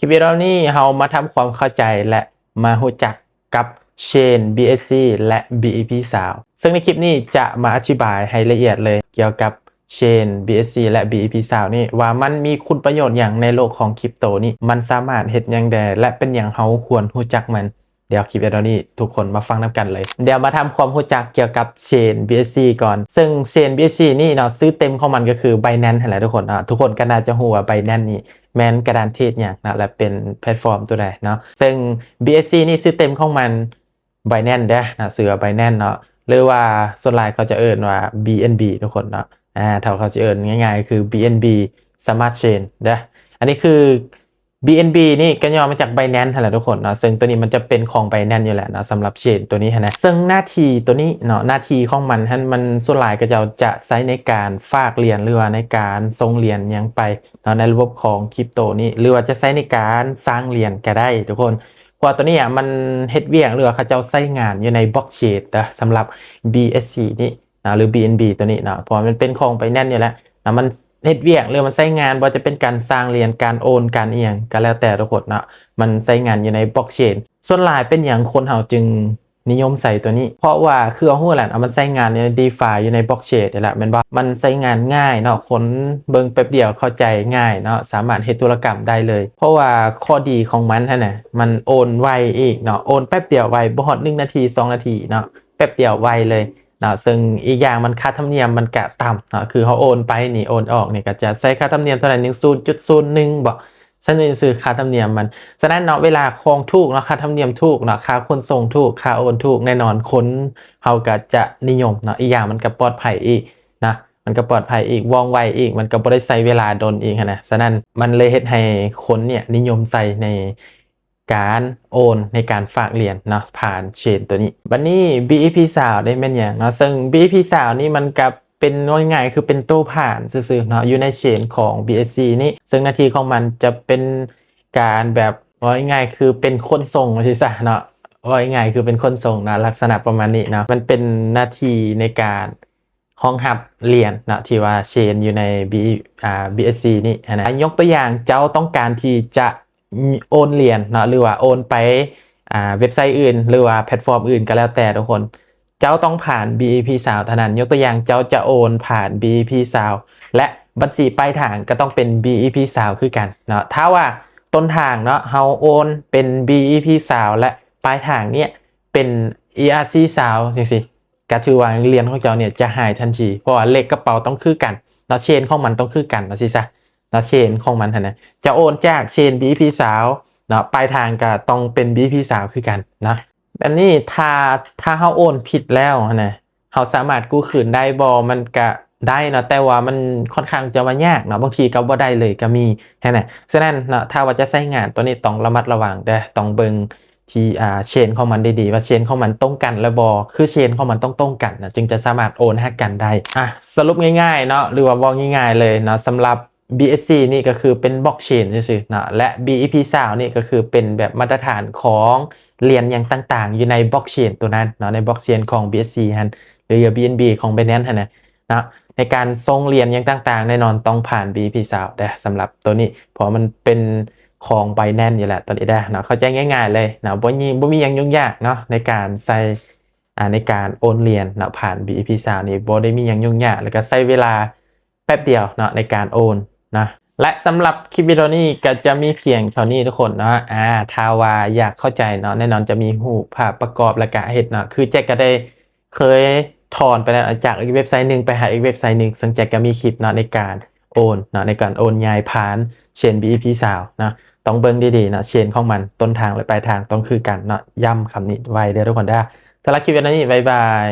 ຄລິບວິດີໂອນີ້ເຮົາມາທຳຄວາມເຂົ້າໃຈ ແລະ ມາຮູ້ຈັກກັບ Chain BSC ແລະ BEP ຊາວ ເຊິ່ງໃນຄລິບນີ້ຈະມາອະທິບາຍໃຫ້ລະອຽດເລີຍກ່ຽວກັບ Chain BSC ແລະ BEP ຊາວນີ້ ວ່າມັນມີຄຸນປະໂຫຍດຫຍັງໃນໂລກຂອງຄຣິບໂຕນີ້ ມັນສາມາດເຮັດຫຍັງແດ່ ແລະ ເປັນຫຍັງເຮົາຄວນຮູ້ຈັກມັນ. ດຽວຄລິບວິດີໂອນີ້ທຸກຄົນມາຟັງນຳກັນເລີຍ. ດຽວມາທຳຄວາມຮູ້ຈັກກ່ຽວກັບ Chain BSC ກ່ອນ ເຊິ່ງ Chain BSC ນີ້ເນາະ ຊື່ເຕັມຂອງມັນກໍຄື Binance ຫັ້ນແຫຼະທຸກຄົນເນາະ. ທຸກຄົນກໍໜ້າຈະຮູ້ວ່າ Binance ນີ້ແມ່ນກະດານເທຣດຫຍັງເນາະ ແລະ ເປັນແພລດຟອມຕົວໃດເນາະ. ເຊິ່ງ BSC ນີ້ຊື່ເຕັມຂອງມັນ Binance ເດ້ເນາະ ຊື່ວ່າ Binance ເນາະ ຫຼືວ່າສ່ວນຫຼາຍເຂົາຈະເອີ້ນວ່າ BNB ທຸກຄົນເນາະ. ອາ ຖ້າເຂົາຊິເອີ້ນງ່າຍໆ ຄື BNB Smart Chain ເດ້. ອັນນີ້ຄື BNB ນີ້ກໍຫຍໍ້ມາຈາກ Binance ຫັ້ນແຫຼະທຸກຄົນເນາະ ເຊິ່ງຕົວນີ້ມັນຈະເປັນຂອງ Binance ຢູ່ແລ້ວເນາະ ສຳລັບ Chain ຕົວນີ້ຫັ້ນນະ. ເຊິ່ງໜ້າທີ່ຕົວນີ້ເນາະ ໜ້າທີ່ຂອງມັນຫັ້ນ ມັນສ່ວນຫຼາຍເຂົາເຈົ້າຈະໃຊ້ໃນການຝາກຫຼຽນ ຫຼືວ່າໃນການສົ່ງຫຼຽນຫຍັງໄປເນາະ ໃນລະບົບຂອງຄຣິບໂຕນີ້ ຫຼືວ່າຈະໃຊ້ໃນການສ້າງຫຼຽນກໍໄດ້ທຸກຄົນ. ເພາະວ່າຕົວນີ້ອະ ມັນເຮັດວຽກ ຫຼືວ່າເຂົາເຈົ້າໃຊ້ງານຢູ່ໃນ Blockchain ເດີ ສຳລັບ BSC ນີ້ ນະ ຫຼື BNB ຕົວນີ້ເນາະ ເພາະວ່າມັນເປັນຂອງ Binance ຢູ່ແລ້ວນະ ມັນເຮັດວຽກ ຫຼື ມັນໃຊ້ງານ ບໍ່ວ່າຈະເປັນການສ້າງຫຼຽນ ການໂອນ ການອີ່ຫຍັງກໍແລ້ວແຕ່ທຸກຄົນເນາະ ມັນໃຊ້ງານຢູ່ໃນ Blockchain. ສ່ວນຫຼາຍເປັນຫຍັງຄົນເຮົາຈຶ່ງນິຍົມໃຊ້ຕົວນີ້? ເພາະວ່າຄືເຮົາຮູ້ແຫຼະເນາະ ມັນໃຊ້ງານຢູ່ໃນ DeFi ຢູ່ໃນ Blockchain ນີ້ແຫຼະ ແມ່ນບໍ່? ມັນໃຊ້ງານງ່າຍເນາະ ຄົນເບິ່ງແປັບດຽວເຂົ້າໃຈງ່າຍເນາະ ສາມາດເຮັດທຸລະກຳໄດ້ເລີຍ. ເພາະວ່າຂໍ້ດີຂອງມັນຫັ້ນນະ ມັນໂອນໄວອີກເນາະ ໂອນແປັບດຽວໄວ ບໍ່ຮອດໜຶ່ງນາທີ ສອງນາທີເນາະ ແປັບດຽວໄວເລີຍ ເນາະ ເຊິ່ງອີກຢ່າງມັນຄ່າທຳນຽມມັນກະຕ່ຳເນາະ ຄືເຮົາໂອນໄປນີ້ ໂອນອອກນີ້ ກະຈະໃຊ້ຄ່າທຳນຽມເທົ່າໃດ ໜຶ່ງ ສູນຈຸດສູນໜຶ່ງ ບໍ ຊັ້ນນີ້ຊື່ຄ່າທຳນຽມມັນ. ສະນັ້ນເນາະ ເວລາຂອງຖືກເນາະ ຄ່າທຳນຽມຖືກເນາະ ຄ່າຂົນສົ່ງຖືກ ຄ່າໂອນຖືກ ແນ່ນອນຄົນເຮົາກະຈະນິຍົມເນາະ ອີກຢ່າງມັນກະປອດໄພອີກນະ ມັນກະປອດໄພອີກ ວ່ອງໄວອີກ ມັນກະບໍ່ໄດ້ໃຊ້ເວລາດົນອີກຫັ້ນນະ. ສະນັ້ນມັນເລີຍເຮັດໃຫ້ຄົນເນຍນິຍົມໃຊ້ໃນ ການໂອນ ໃນການຝາກຫຼຽນເນາະ ຜ່ານ Chain ຕົວນີ້. ບັດນີ້ BEP ຊາວ ໄດ້ແມ່ນຫຍັງເນາະ ເຊິ່ງ BEP ຊາວ ນີ້ມັນກະເປັນ ເວົ້າງ່າຍໆ ຄືເປັນໂຕຜ່ານຊື່ໆເນາະ ຢູ່ໃນ Chain ຂອງ BSC ນີ້ ເຊິ່ງໜ້າທີ່ຂອງມັນຈະເປັນການແບບ ເວົ້າງ່າຍໆ ຄືເປັນຂົນສົ່ງວ່າຊີ້ຊະເນາະ ເວົ້າງ່າຍໆ ຄືເປັນຂົນສົ່ງເນາະ ລັກສະນະປະມານນີ້ເນາະ. ມັນເປັນໜ້າທີ່ໃນການ ຮອງຮັບຫຼຽນເນາະ ທີ່ວ່າ Chain ຢູ່ໃນ B- ອ່າ BSC ນີ້ຫັ້ນນະ. ຍົກຕົວຢ່າງ ເຈົ້າຕ້ອງການທີ່ຈະໂອນຫຼຽນເນາະ ຫຼືວ່າໂອນໄປ ອ່າ ເວັບໄຊອື່ນ ຫຼືວ່າແພລດຟອມອື່ນກໍແລ້ວແຕ່ທຸກຄົນ ເຈົ້າຕ້ອງຜ່ານ BEP ຊາວ ເທົ່ານັ້ນ. ຍົກຕົວຢ່າງ ເຈົ້າຈະໂອນຜ່ານ BEP ຊາວ ແລະ ບັນຊີປາຍທາງກໍຕ້ອງເປັນ BEP ຊາວ ຄືກັນເນາະ. ຖ້າວ່າຕົ້ນທາງເນາະ ເຮົາໂອນເປັນ BEP ຊາວ ແລະ ປາຍທາງເນຍເປັນ ERC ຊາວ ຈັ່ງຊີ້ ກະຖືວ່າຫຼຽນຂອງເຈົ້າເນຍຈະຫາຍທັນທີ ເພາະວ່າເລກກະເປົາຕ້ອງຄືກັນເນາະ Chain ຂອງມັນຕ້ອງຄືກັນວ່າຊີ້ຊະເນາະ Chain ຂອງມັນຫັ້ນນະ ຈະໂອນຈາກ Chain BEP ຊາວ ເນາະ ປາຍທາງກະຕ້ອງເປັນ BEP ຊາວ ຄືກັນເນາະ. ອັນນີ້ຖ້າ ຖ້າເຮົາໂອນຜິດແລ້ວຫັ້ນນະ ເຮົາສາມາດກູ້ຄືນໄດ້ບໍ່? ມັນກະໄດ້ເນາະ ແຕ່ວ່າມັນຄ່ອນຂ້າງຈະວ່າຍາກເນາະ ບາງທີກະບໍ່ໄດ້ເລີຍກະມີຫັ້ນນະ. ສະນັ້ນເນາະ ຖ້າວ່າຈະໃຊ້ງານຕົວນີ້ຕ້ອງລະມັດລະວັງເດີ ຕ້ອງເບິ່ງ ທີ່ ອ່າ Chain ຂອງມັນດີໆ ວ່າ Chain ຂອງມັນຕົງກັນແລ້ວບໍ່ ຄື Chain ຂອງມັນຕ້ອງຕົງກັນນະ ຈຶ່ງຈະສາມາດໂອນຫາກັນໄດ້. ອ່ະ ສະຫຼຸບງ່າຍໆເນາະ ຫຼືວ່າເວົ້າງ່າຍໆເລີຍເນາະ ສຳລັບ BSC ນີ້ກໍຄືເປັນ Blockchain ຊື່ໆເນາະ ແລະ BEP ຊາວ ນີ້ກໍຄືເປັນແບບມາດຕະຖານຂອງຫຼຽນຫຍັງຕ່າງໆ ຢູ່ໃນ Blockchain ຕົວນັ້ນເນາະ ໃນ Blockchain ຂອງ BSC ຫັ້ນ ຫຼື BNB ຂອງ Binance ຫັ້ນນະ ເນາະ ໃນການສົ່ງຫຼຽນຫຍັງຕ່າງໆ ແນ່ນອນຕ້ອງຜ່ານ BEP ຊາວ ເດີ ສຳລັບໂຕນີ້ ເພາະວ່າມັນເປັນຂອງ Binance ຢູ່ແລ້ວ ໂຕນີ້ເດີເນາະ ເຂົ້າໃຈງ່າຍໆເລີຍເນາະ ບໍ່ມີ ບໍ່ມີຫຍັງຫຍຸ້ງຍາກເນາະ ໃນການໃສ່ ອ່າ ໃນການໂອນຫຼຽນເນາະ ຜ່ານ BEP ຊາວ ນີ້ ບໍ່ໄດ້ມີຫຍັງຫຍຸ້ງຍາກ ແລ້ວກໍໃຊ້ເວລາແປັບດຽວເນາະ ໃນການໂອນເນາະ. ແລະ ສຳລັບຄລິບວິດີໂອນີ້ກໍຈະມີພຽງເທົ່ານີ້ທຸກຄົນເນາະ ອ່າ ຖ້າວ່າຢາກເຂົ້າໃຈເນາະ ແນ່ນອນຈະມີຮູບພາບປະກອບ ແລ້ວກໍເຮັດເນາະ ຄືແຈັກກໍໄດ້ ເຄີຍຖອນໄປແລ້ວ ຈາກອີກເວັບໄຊໜຶ່ງໄປຫາອີກເວັບໄຊໜຶ່ງ ເຊິ່ງແຈັກກໍມີຄລິບເນາະ ໃນການໂອນເນາະ ໃນການໂອນຍ້າຍຜ່ານ Chain BEP ຊາວ ເນາະ ຕ້ອງເບິ່ງດີໆເນາະ Chain ຂອງມັນ ຕົ້ນທາງ ແລະ ປາຍທາງຕ້ອງຄືກັນເນາະ ຢ້ຳຄຳນີ້ໄວ້ເດີທຸກຄົນເດີ. ສຳລັບຄລິບວິດີໂອນີ້ ບາຍບາຍ.